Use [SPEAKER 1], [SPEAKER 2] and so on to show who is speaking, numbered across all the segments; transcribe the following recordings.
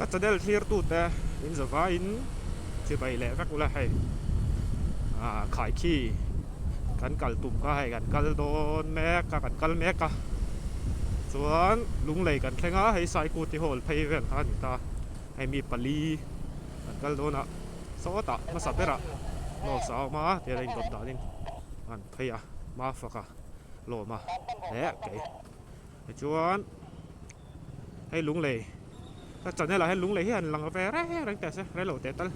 [SPEAKER 1] Ka channel thlirtute in zavaiin chibai leh vek ula hei ah khaikhi kan kal tum kha hei kan kal dawn mek a kan kal mek a chuan lunglei kan thleng a hei saikuti hall phei vel kha a ni ta hei mi pali kan kal dawn a sawtah hmasa berah notes a awm a tia a indawt danin an phei a mafaka lawm a leh kei tichuan hei lunglei ka channel ah hian lunglei hi han lang ve reng reng teh se rei lo teh tal.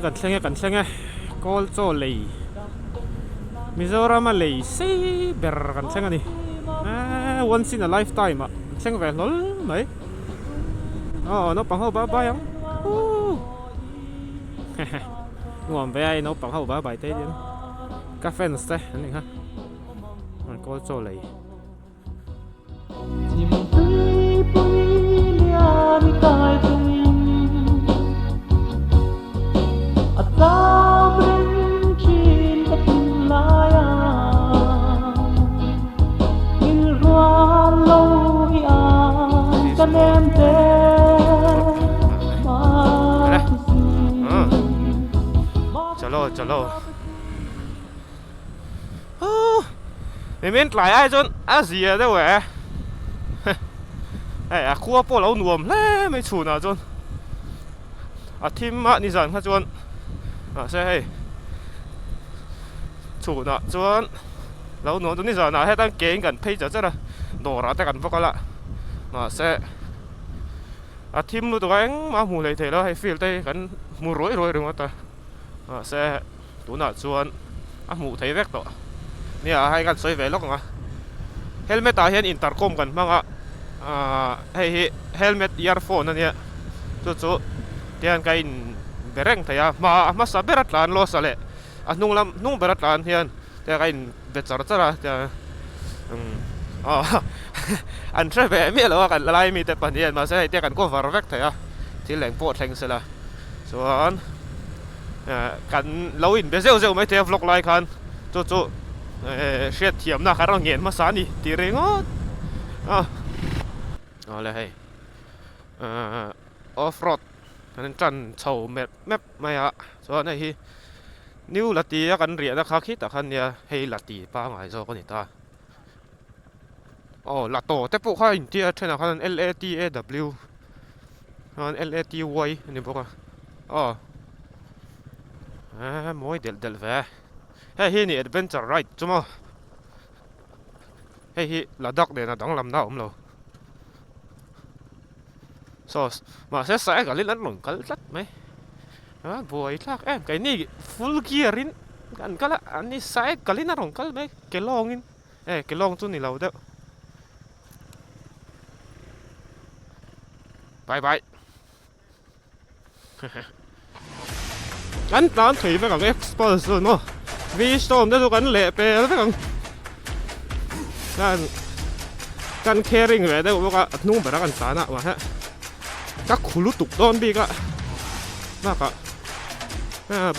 [SPEAKER 1] Kan thleng e kan thleng e kawl chaw lei Mizoram a lei sei ber kan thleng a ni once in a lifetime ah kan thleng ve hlawl mai aw naupang ho bye bye ang nuam ve a naupang ho bye bye te hian ka fans te an ni kha kawl chaw lei. Chalo chalo. Nimin tlai ai chuan a zia deuh e hei a khua pawh lo nuam hle mai chhunah chuan a thim a nizan kha chuan mahse hei chhunah chuan lo nuam chu nizanah hetan ke in kan phei char char a dawrah te kan va kal a mahse a thim lutuk a engmah a hmuh hleih theih loh a hei field te hi kan hmu ruai ruai ringawt a mahse. Tunah chuan a hmuh thei vek tawh. Nia hei kan sawi ve lawk ang a. Helmet ah hian intercom kan hmang a, aah hei hi helmet earphone a nia. Chu chu tihian ka in be reng thei a, hma a hmasa ber a tlan loss a leh a hnung lam hnung ber a tlan hian tihian ka in be char char a tihian umm aw an hre ve miah lo a kan lai mite pahnih hian mahse hei te kan cover vek thei a thil eng pawh thleng sela chuan. Kan lo inbe zeuh zeuh mai thei a vlog lai khan chu chu hriat thiamna kha rawn ngen hmasa a ni tih ringawt a awle hei off road kan tan chho mep mep mai a chuan hei hi new lati a kan riahna kha khitah khan nia hei lati pangngai zawk a ni ta aw lato te pawh kha a intia thenah khan L A T A W chuan L A T Y a ni bawk a. Aw eee mawi delh delh ve hei hi ni adventure ride chu maw hei hi Ladakh nena danglamna a awm lo saw mahse cycle in an rawn kal tlat mai a buai thlak em keini full gear in an kal a an ni cycle in a rawn kal mai ke lawng in e ke lawng chu ni lo deuh bye bye. Kan tlan thei vek ang Xpulse chu maw V-Strom te chu kan leh pel vek ang kan kan caring ve deuh bawk a a hnung bera kan tlan a mahse ka khu lutuk dawn bik a bakah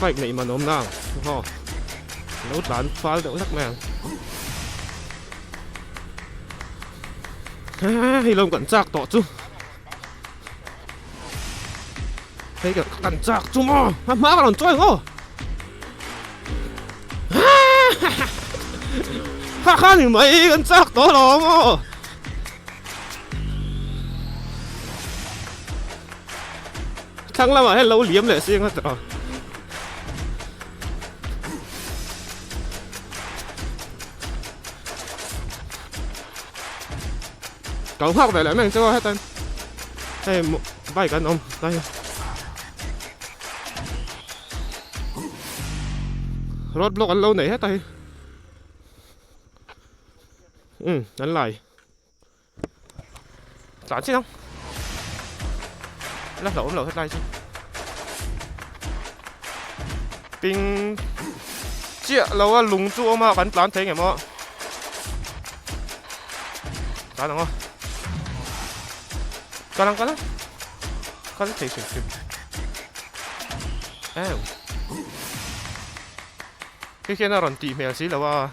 [SPEAKER 1] bike neih man awm na ang aw lo tlan fal deuh hlek mai ang hei lawm kan chak tawh chu. Hei ka kan chak chu maw a hma ka rawn chawi ang aw kha kha ni mai kan chak tawh lo maw thlang lamah hian lo liam leh si ang a tawh. Kal nghak ve leh mai ang che aw hetan hei bike an awm tlai hi road block an lo nei heta hi um an lai tlan chin ang. La hlauhawm loh hetlai chu. Ping chiah lo a lung chu awm a kan tlan thei ngem aw. Tlan ang aw. Kal ang kal ang. Kal thei hrim hrim. Ew. Khi khian a rawn tih hmel si lo a.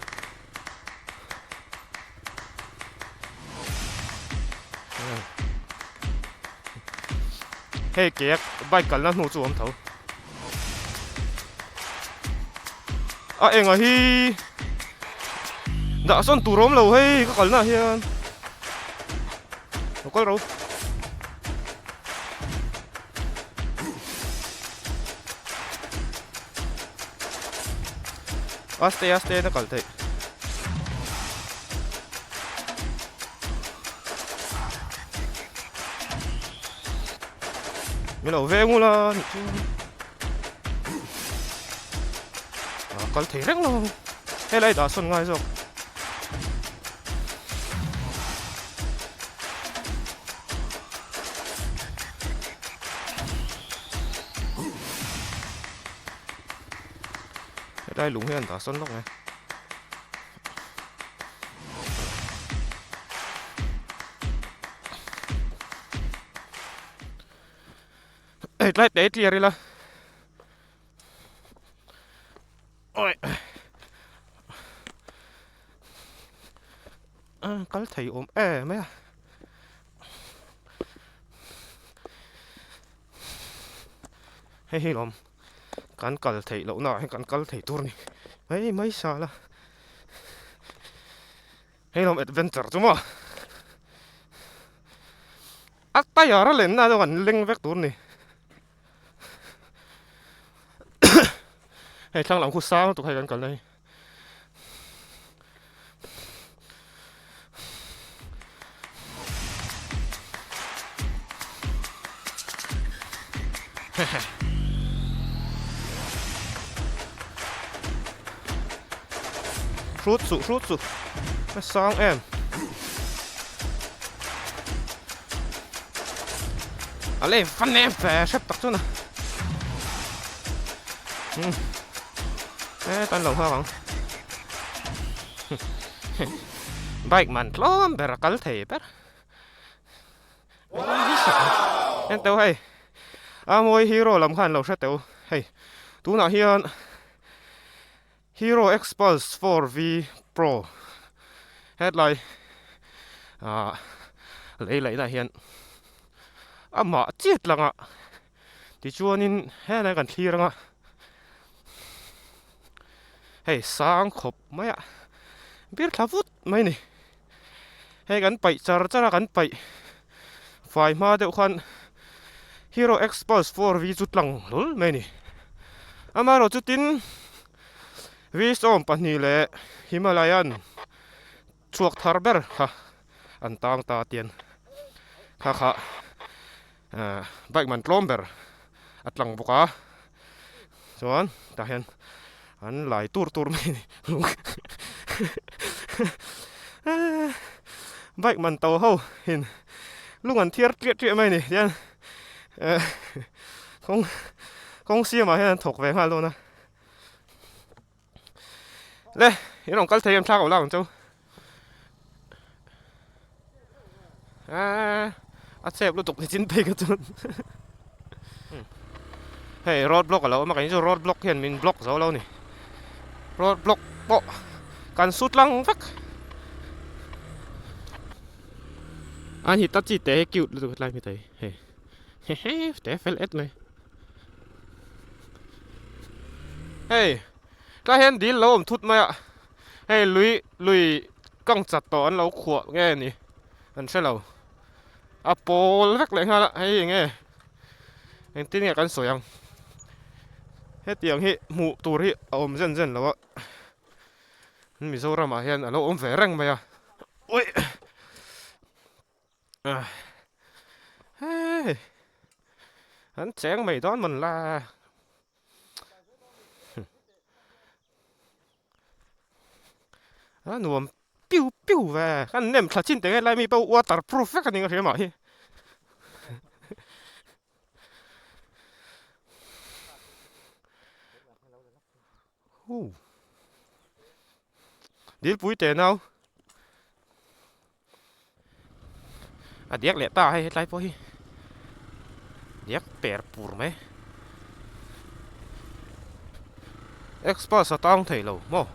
[SPEAKER 1] Hei ke bike kalna hnu chu awm tho. A enga hi dah sawn tur awm lo hei ka kalna ah hian lo kal ro. Aste aste na kal theih. Min lo veng ula nih chu. A kal thei reng lo. Helai dah sawn ngai zawk. Helai lung hian dah sawn lawk nge. Hetlai te clear ila. Oi. Kal thei awm em mai a. Hei hi lawm kan kal theih loh naah hian kan kal thei tur a ni mai mai sal a hei lawm adventure chu maw a tyre a lenna chu kan leng vek tur a ni hei thlang lam khu sang lutuk hei kan kalna hi. Hrut suh hrut suh a sang em a lei fan em ve hrep tak chuan a e kan lo nghak ang bike man tlawm ber a kal thei ber en teuh hei a mawi hero lam khan lo hre teuh hei tunah hian hero xpulse 4v pro hetlai ah lei laihna hian amah chiat langa Tichuanin helai kan thlir anga hei sang khawp mai a bir thla vut mai a ni hei kan paih char char a kan paih fai hma deuh khan Hero Xpulse 4V chu tlang hlawl mai a ni amaherawh chu tin V 12 leh Himalayan chhuak thar ber kha an tang ta tian kha kha ahh bike man tlawm ber a tlang bawk a chuan tah hian an lai tur tur mai a ni bike man to ho in lung an thiar triah triah mai a ni tihian ehh kawng kawng siamah hian an thawk ve nghal dawn a. Le in rawn kal thei em thlak lo lak ang cheu a a chep lutuk ni chin phei ka chuan hei road block alo awm a kei chu road block hian min block zo lo ni road block pawh kan su tlang vek an hitachi te hi cute lutuk hetlai hmita hi hei hehe te fel et mai. Hei tlai hian dil lo awm thut mai a hei lui lui kang chat tawh an lo khuah nge ni an hre lo a pawl vek leh nghal a hei eng nge engtin nge kan sawi ang hetiang hi hmuh tur hi a awm zen zen lo a Mizoram ah hian a lo awm ve reng mai a uih. Hei an cheng mai dawn mawn la a nuam piu piu ve kan nem thla chin teh nge lai mi pawh waterproof vek a ni ka hria mah hi. Ooh. Dilpui teh nau. A diak leh ta hei hetlai pawh hi. Diak per pur mai. X-pulse a tang thei lo maw?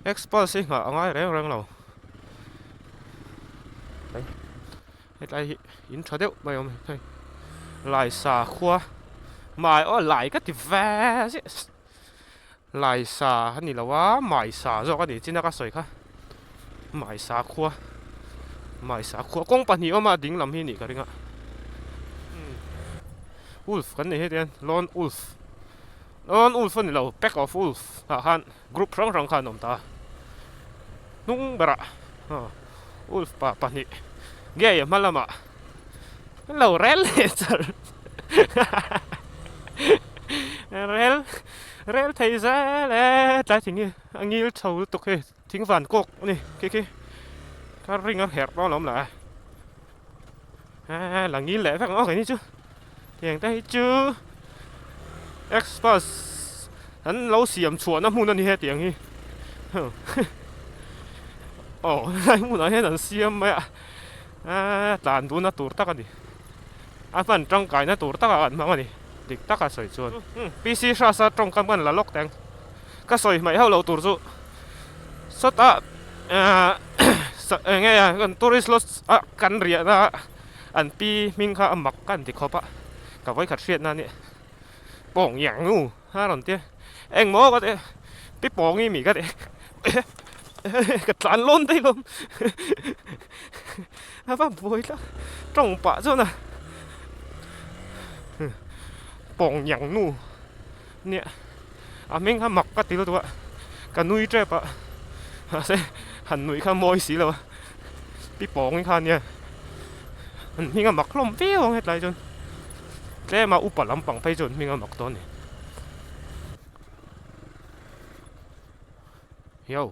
[SPEAKER 1] X-pulse hi nghah a ngai reng reng lo. Hetlai hi in tha deuh mai awm hei. Lai sa khua mai aw lai ka ti ve chiah. Lai sa a ni lo a mai sa zawk a ni chin a ka sawi kha. Mai sa khua mai sa khua kawng pahnih awm a ding lam hi nih ka ring a. Wolf kan nei hetiang lone wolf lone wolf a ni lo pack of wolf ah khan group hrang hrang khan a awm ta a hnung berah wolf pa pahnih ngei a hma lamah an lo rel leh char rel rel thei zel e tlai thing hi a ngil chho lutuk hei thing van kawk a ni khi khi ka ring a herh dawn lo awm lah e la ngil leh vek ang aw keini chu tiang te hi chu express an lo siam chhuahna hmun a ni hetiang hi aw helai hmunah hian an siam mai a aaa tlan duhna tur tak a ni a hman tangkaina tur takah an hmang a ni dik taka sawi chuan P C Hrasa tawngkam kan la lawk teng ka sawi hmaih hauh loh tur chu sawtah aaa eng nge a tourist lodge a kan riahna an pi hming kha a mak ka an ti khawp a ka vawikhat hriatna a nia pawng yang nu a rawn tia engmaw ka ti pi pawng i mi ka ti ka tlan lawn daih lawm a va buai tlat tawng pah chuan a pawng yang nu nia a hming kha mak ka ti lutuk a ka nui tep a mahse han nuih kha mawi si lo a pi pawng kha nia an hming a mak hlawm viau ang hetlai chuan tlem a upa lampang phei chu an hming a mak dawn a ni yo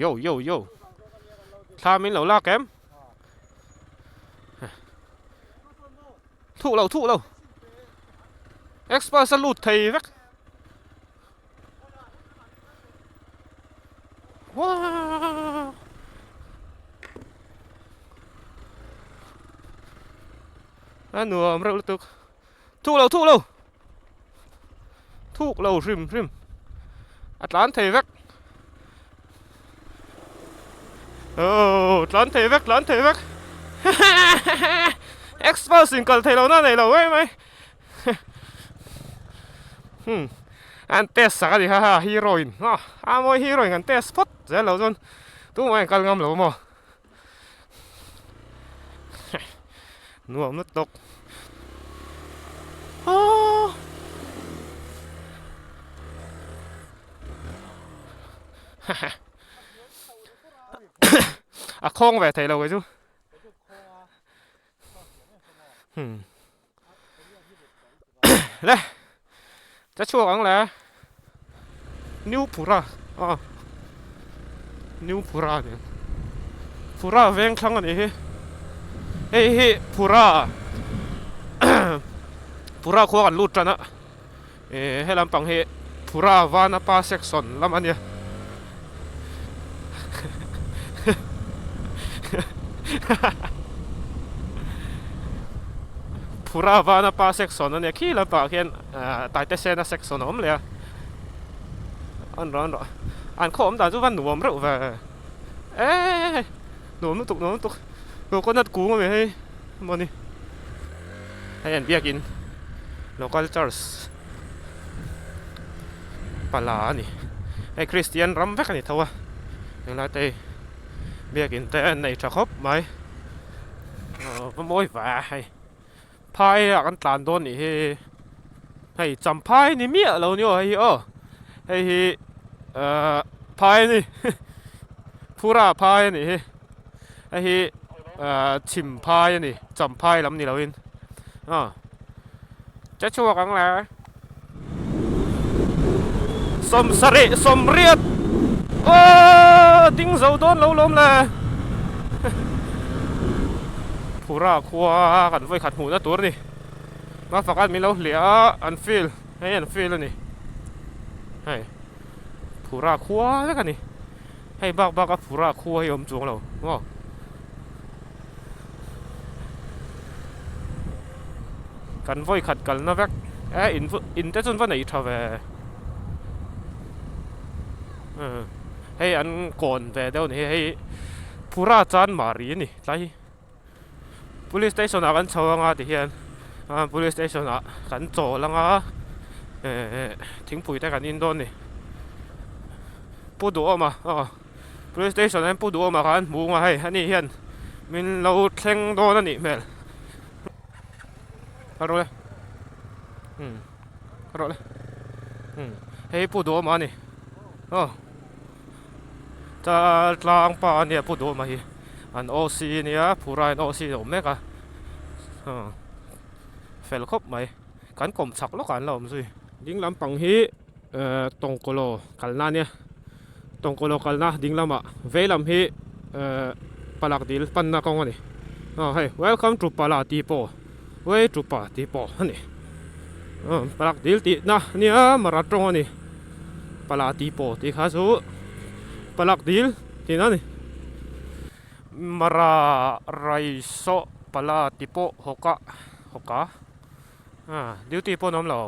[SPEAKER 1] yo yo yo thla min lo lak em. Thuh lo thuh lo Express a lut thei vek Wow A nuam reuh lutuk Thuh lo thuh lo Thuk lo hrim hrim a tlan thei vek oh tlan thei vek tlan thei vek express in kal thei lo na nei lo mai mai hmm an test sak a ni kha ha heroine a a mawi heroine an test phawt zel lo chuan tumah in kal ngam lo maw Nuam lutuk. Aww. A khawng ve thei lo kei chu. Hmm. Le. Cha chhuak ang le. New Pura. Ah. New Pura ni. Pura veng thlang ani hi. Hei hi Pura. Pura khua kan lut tan a. Eh he lampang hi Pura Vanapa section lam ania. Phura vana pa section ania khi lampangah khian ah Taite Sena section a awm leh a an rawh an rawh an khaw awm dan chu va nuam reuh ve eee nuam lutuk nuam lutuk coconut kung ami hei mawni hei an biakin local church pala a ni hei Christian ram vek a ni tho a tunlai te hi biakin te an nei tha khawp mai aw va mawi va hei phai ah kan tlan dawn nih hi hei champhai ni miah lo ni aw hei hi aw hei hi ahh phai a ni phura phai a nih hi hei hi ahh chhim phai a ni champhai lam ni loin aw. Che chhuak ang le. Sawmsarih sawmriat aw ding zo dawn lo lawm le. Phura khua kan vawikhat hmuhna tur a ni. Mafaka'n min lo hliah a, an field hei an field a ni. Hei Phura khua vek a ni. Hei bak bak a Phura khua hi a awm chuang lo maw. Kan vawi khat kalna vek e in in te chuan va nei tha ve. Hei an kawn ve deuh a ni hei Phura Chanmari a ni tlai hi. Police station ah kan chho anga ti hian police station ah kan chawl anga ehh thingpui te kan in dawn a ni Pu Duhawma aw police station ah hian Pu Duhawma kha an hmu anga hei ani hian min lo thleng dawn a nih hmel kal rawh le umm kal rawh le umm hei Pu Duhawma a ni aw. Chal tlang pa ania Pu Duhawma hi an OC ania phura in OC a awm mek a fel khawp mai kan kawm chak lawkah an la awm zui. Ding lampang hi ehh tawngkawlaw kalna ania tawngkawlaw kalna ding lamah vei lam hi ehh palak dil panna kawng a ni aw hei welcome to pala tih pawh way to pa tih pawh a ni palak dil tihna ania mara tawng a ni. Pala tih pawh tih kha chu palak dil tihna a ni. Mara raisawh pala tih pawh hawka hawka ah duty pawh an awm lo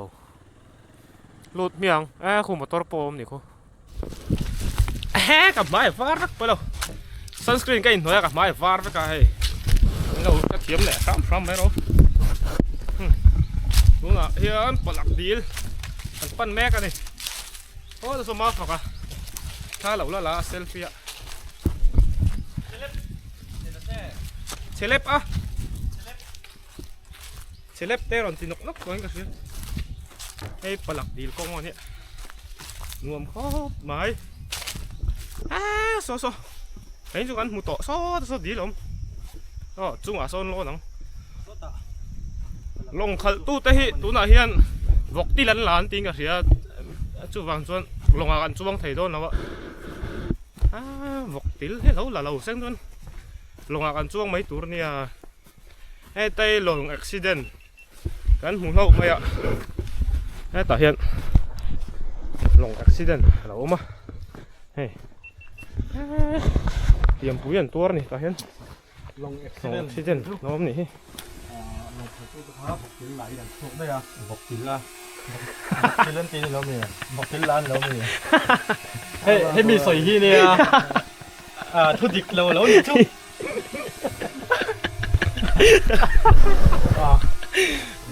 [SPEAKER 1] lut hmiang e khu motor pawh a awm ni khu. Ehe ka hmai a var vek pawh lo sunscreen ka inhnuai a ka hmai a var vek a hei an lo ka thiam leh hram hram mai rawh tunah hian palak dil an pan mek a ni aw chu saw fak a thla lo la la a selfie a chelep a chelep te rawn ti nawk nawk chuan ka hria hei palak dil kawng a nia nuam khawp mai aaa saw saw hei chu kan hmu tawh saw te saw dil a awm aw chungah sawn lawn ang lawng khalh tu te hi tunah hian vawk til an la an tiin ka hria chuvang chuan lawngah kan chuang thei dawn lo a aaa vawk til hi a lo la lo seng chuan lawngah kan chuang mai tur a nia. Hetai lawng accident kan hmu hlauh mai a hetah hian lawng accident a lo awm a hei tiampui an tuar a ni tah hian
[SPEAKER 2] lawng
[SPEAKER 1] accident a lo awm a nih hi
[SPEAKER 2] hemi sawi hi nia thu dik lo lo ni chu.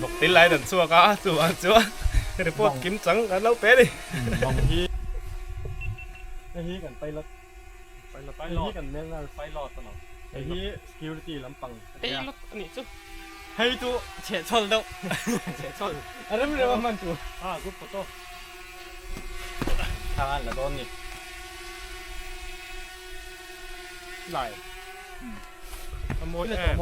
[SPEAKER 1] Bawk til lai dan chhuak a chuvang chuan report kim chang kan lo pe a ni.
[SPEAKER 2] Bang hi hei hi kan pilot hei hi kan manual pilot a lo hei hi security lampang
[SPEAKER 1] pilot a nih chu
[SPEAKER 2] hei chu chhehchhawl deuh chhehchhawl a rem rem a hman tur a group photo thla an la dawn ni.
[SPEAKER 1] Lai. A mawi em.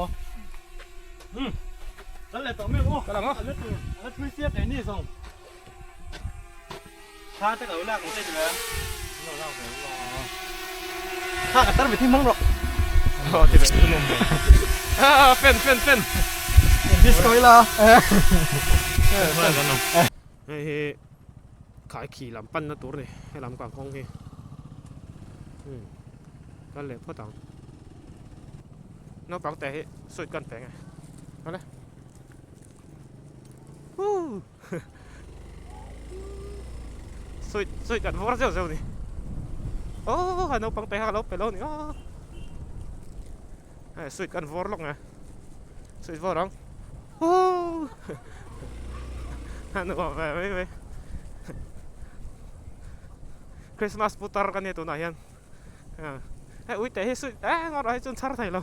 [SPEAKER 2] Kan leh tawh mek aw.
[SPEAKER 1] Ka lang a.
[SPEAKER 2] Ala tur ala thui siak ei ni zawng. Tha te ka lo lak ang che ti ve. Lo lak ve ula. Tha ka tar ve thi mang rawh.
[SPEAKER 1] Aw ti ve chu nuam ve. Ah fen fen fen.
[SPEAKER 2] Disco ila.
[SPEAKER 1] Hei hi khaikhi lam panna tur a ni helam kang kawng hi umm kal leh phawt ang naupang te hi suit kan pe nge awle huuu suit suit kan vawr zeuh zeuh a ni aww naupang te kha ka lo pe lo a ni aw hei suit kan vawr lawk nge suit vawr ang huuu a nuam ve mai mai Christmas putar ka nia tunah hian hei uite hi suit eng erawh hi chuan chhar thei lo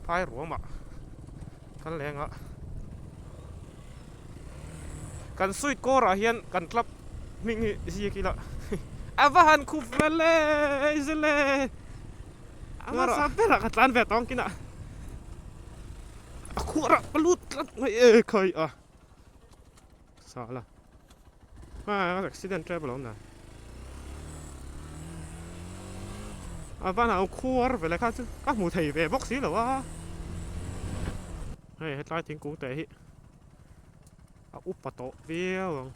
[SPEAKER 1] phai ruamah kan leng a kan suit kawrah hian kan club hming hi ziak ila a va han khup vel e zile a hmasa berah ka tlan ve tawng kinah a khuarah ka lut tlat mai e khai a sala a accident tep alawm na a van ang khuar vele kha chu ka hmu thei ve bawk si lo a. Hei hetlai thingkung te hi a upa tawh viau ang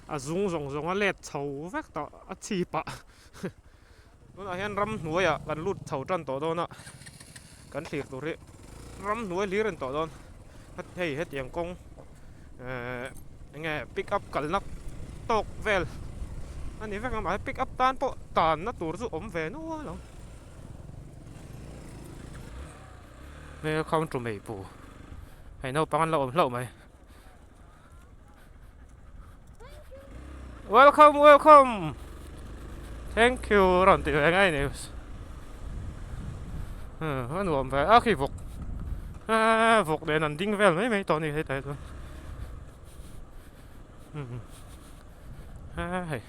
[SPEAKER 1] a zung zawng zawng a let chho vek tawh a chhip ah tunah hian ramhnuai ah kan lut chho tan tawh dawn a kan thlir tur hi ramhnuai hlir a ni tawh dawn hei hetiang kawng ehh enge pick up kalna tawk vel a ni vek ang mahse pick up tan pawh tanna tur chu awm ve nual ang. Welcome to Meipu hei naupang an lo awm hlauh mai Welcome welcome thank you rawn ti ve ngai ni a nuam ve a khi vawk vawk nen an ding vel mai mai tawh a ni hetah hi chuan hei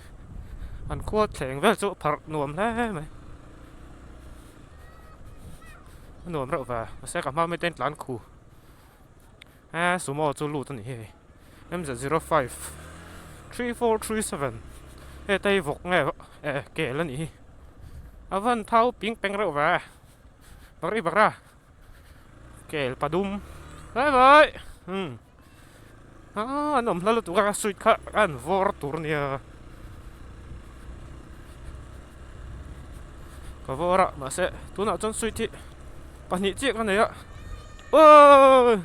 [SPEAKER 1] an khua thleng vel chu pharh nuam hle mai. A nuam reuh ve mahse ka hma mite tlan khu e sumo chu lut a ni hi hei MZ05 3437 hei te hi vawk nge e kel a nih hi a van thau ping peng reuh ve bakri bakra kel padum vai vai umm ah an awm hla lutuk a sweet kha an vawr tur a nia ka vawr a mahse tunah chuan sweet hi pahnih chiah ka nei a aww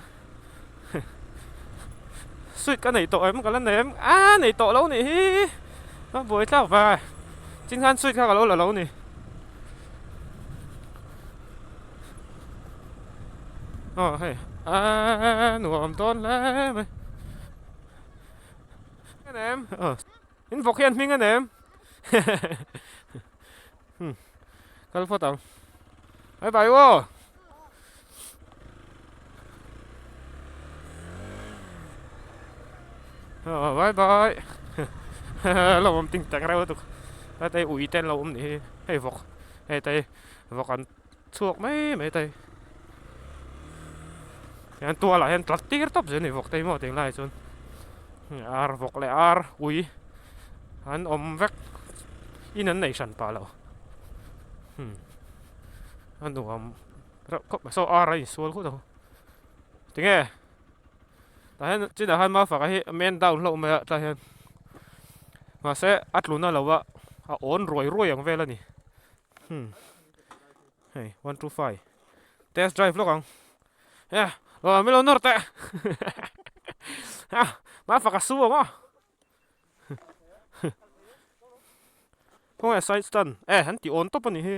[SPEAKER 1] sweet ka nei tawh em ka la nei em ah nei tawh lo nih hi a buai thlak ve chin khan sweet kha ka lo la lo ni. Aw hei aaa nuam dawn hle mai en em aw in vawk hian hming en em hmm kal phawt ang bye bye aw aw bye bye lo awm ting teng reuh lutuk heta hi ui te an lo awm nih hi hei vawk hei te hi vawk an chhuak mai mai ta hi hian tualah hian tlat tir tawp zel a ni vawk te hi maw tih lai chuan ar vawk leh ar ui an awm vek in an nei hran pah lo hmm a nuam reuh khawp mai saw ar a insual khut ang tinge tah hian chinah hian mafaka hi a men down hlauh mai a tah hian mahse a tluna lo a a awn ruai ruai ang vel a ni. Hmm. Hei, 1 2 5. Test drive lawk ang. Ya, lo mi lo nor te. Ha, ma faka su ang o. Kawng e side stand. Eh, han ti on top ani hi.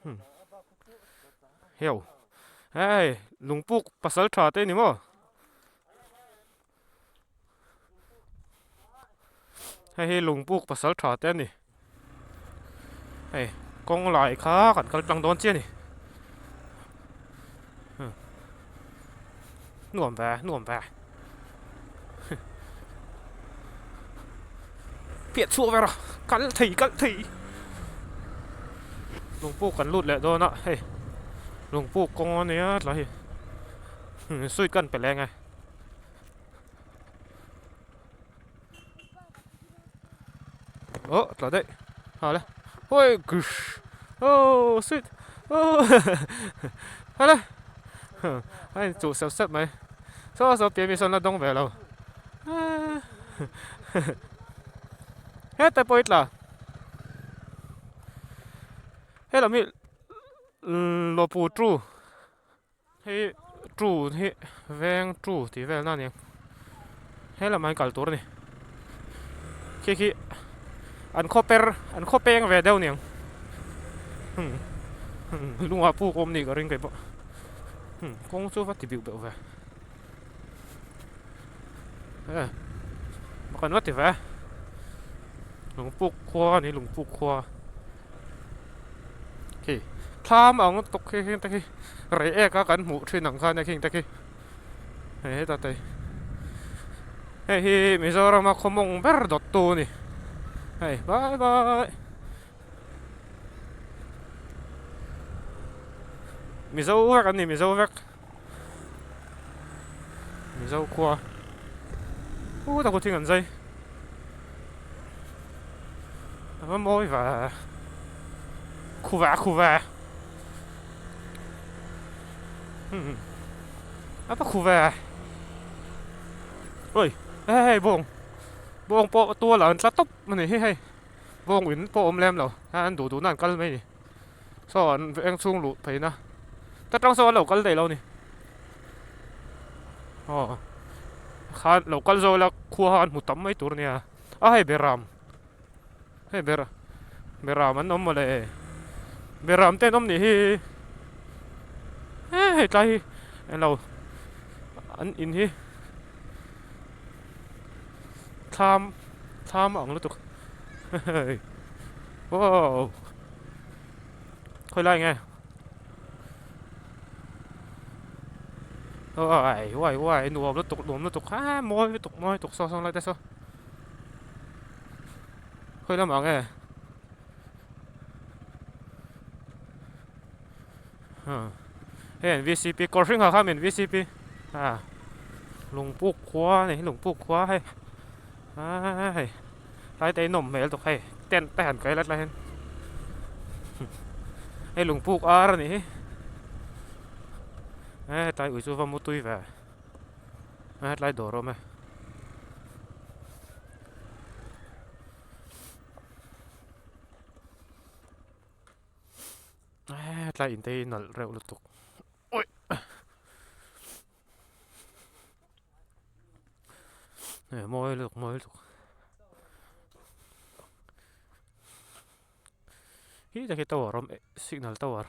[SPEAKER 1] Hmm. Heo. Hey, lungpuk pasal tha te ni mo. Hei hi lungpuk pasal tha te a ni hei kawng lai kha kan kal tlang dawn chiah a ni nuam ve nuam ve piah chhuah ber a kal thei kal thei lungpuk kan lut leh dawn a hei lungpuk kawng a nia tlai hi sweet kan pe leng e. Oh tla daih ha le oi gush oh sweet oh ha le a in chuh sep sep mai saw saw pian mi sawn la dawng ve lo hetlai pawh hi tla helam hi lawpu tu. Hei tu hi veng tu tih vel na a ni ang he lamah hian kal tur a ni khi khi an khaw per an khaw peng ve deuh a ni ang hmm lungah puk awm nih ka ring keipawh hmm kawng chu va ti beuh beuh ve e kan va ti ve lungpuk khua a ni lungpuk khua. Khi thlam ang lutuk khi heng te khi rei ek a kan hmuh thin ang khan khing te khi hei heta te hei hi Mizoram a khawmawng ber dawt tu a ni hei bye bye Mizo vek an ni Mizo vek Mizo khua u ta thing an zai a va mawi ve khu ve khu ve. A va khu ve oi hei hei bawng bawng pawh tual ah an tla tawp a ni hi hei bawng in pawh awm lem lo an duh duh na an kal mai a ni saw an eng chhung luh phei na ta tang saw an lo kal daih lo a ni aw khan lo kal zawk ila khua kha an hmu tam mai tur a nia a hei beram hei ber beram an awm mawle beram te an awm nih hi he hei tlai hi englo an in hi thlam thlam a ang lutuk hehei wow khawi lai nge uai uai uai nuam lutuk nuam lutuk ha mawi lutuk mawi lutuk saw saw lai te saw. Khawi lamah nge hei an vcp kawr hring ha kha min vcp a lungpuk khua a ni lungpuk khua hei aa hei tlai te hi nawm hmel tawk hei tent te han kai la tlai hian hei lungpuk ar a nih hi e tlai ui chu va mu tui ve a hetlai dawr a awm e. Hetlai in te hi nalh reuh lutuk awih eh mawi lutuk mawi lutuk hi tak hi tower a awm signal tower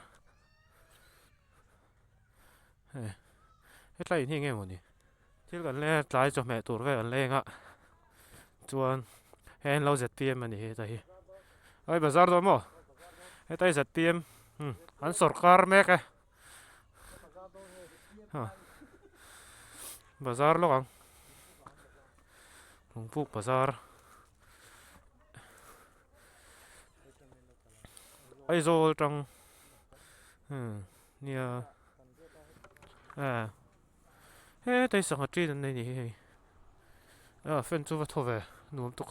[SPEAKER 1] hetlai in hi eng nge mawni. Thil kan leng a tlai chawhmeh tur vel an leng a chuan hei an lo zpm a ni heta hi oi bazar dawn maw heta hi zpm an sawrkar mek e bazar lawk ang lungpuk bazar Aizawl tang nia Hetai sangha ṭin an nei ni hi hei a fan chu va thaw ve nuam tuk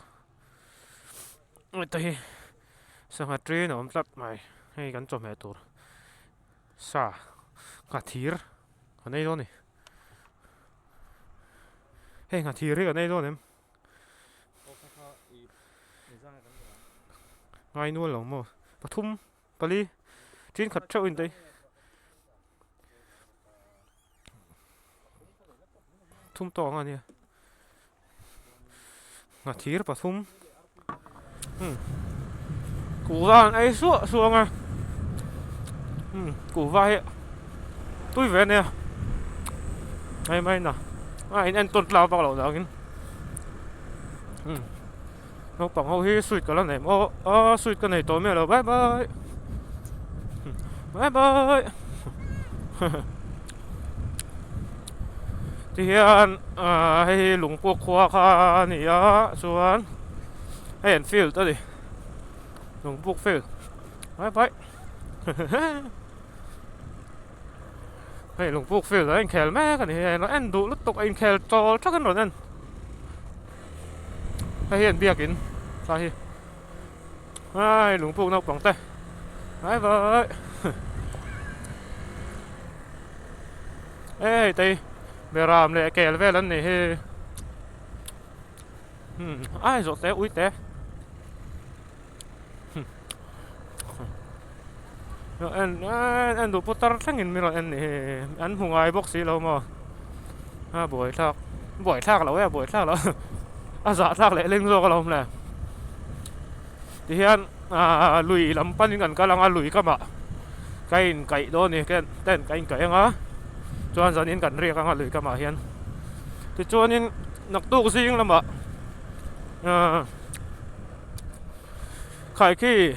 [SPEAKER 1] heta hi sangha ṭin a awm tlat mai hei kan chawhmeh tur sa nghathir kan ei dawn a ni hei nghathir hi kan ei dawn em ngai nual lo maw pathum pali ṭin khat ṭheuh in tei. Thum tawk ang a nia nghathir pathum umm kuhva an ei suah suah ang a umm kuhva hi tui ve a nia hei mai na a in entawn tlak vak loh dangin umm naupang ho hi sweet ka la nei maw aw sweet ka nei tawh miah lo bye bye bye bye tihian ah hei hi lungpuk khua kha a ni a chuan hei an field a ni lungpuk field bye bye hei lungpuk field ah inkhel mek a ni hei en duh lutuk a inkhel chawl thak an rawn en. Hei hi an biakin tah hi ai lungpuk naupang te vai vai hei tei beram leh kel vel an nih hi hmm ai zawh te ui te en en duh putar thlengin min rawn en nih hi an hmu ngai bawk si lo maw a buaithlak buaithlak loh e a buaithlak loh a zahthlak leh leng zawk alawm le tihian ahh lui lam panin kan kal ang a lui kamah ka inkaih dawn a ni tent ka inkaih ang a chuan zanin kan riak ang a lui kamah hian tichuanin naktuk zing lamah ahh. Khaikhi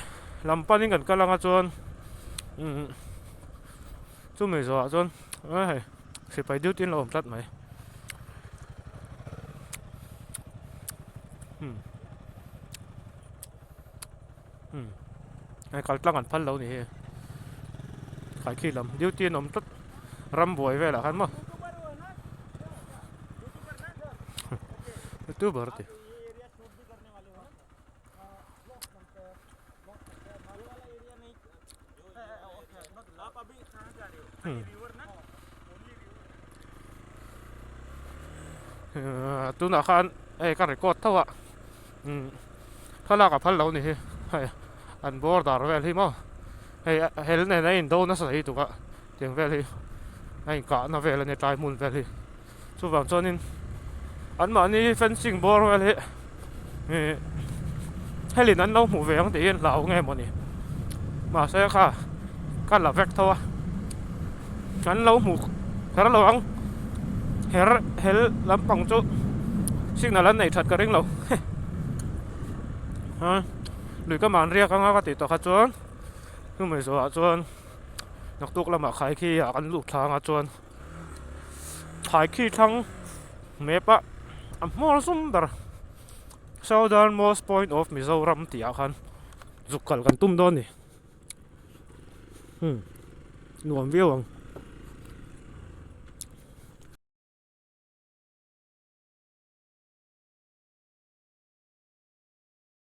[SPEAKER 1] lam panin kan kal anga chuan umm chumi zawhah chuan hei sipai duty an lo awm tlat mai umm umm hei kal tlang an phal lo a ni hi khaikhi lam duty an awm tlat rambuai velah khan maw youtuber te. Tunah khan hei ka record tho a thlalak a phal lo ni hi hei an border vel hi maw hei hel nen a in do nasa thei tuk a tiang vel hi a inkahna vel a nia tlai hmun vel hi chuvang chuanin anmahni fencing bawr vel hi ih helin an lo hmuh ve ang tih hi an hlau nge mawni mahse kha ka la vek tho a an lo hmuh kher lo ang her hel lampang chu signal an nei that ka ring lo a lui ka man riak anga ka tih tawh kha chuan chumi zawhah chuan naktuk lamah khai khi ah kan lut thla anga chuan. Thaikhi thlang map a a hmawr zum ber southern most point of Mizoram tih ah khan zuk kal kan tum dawn a ni hmm nuam viau ang.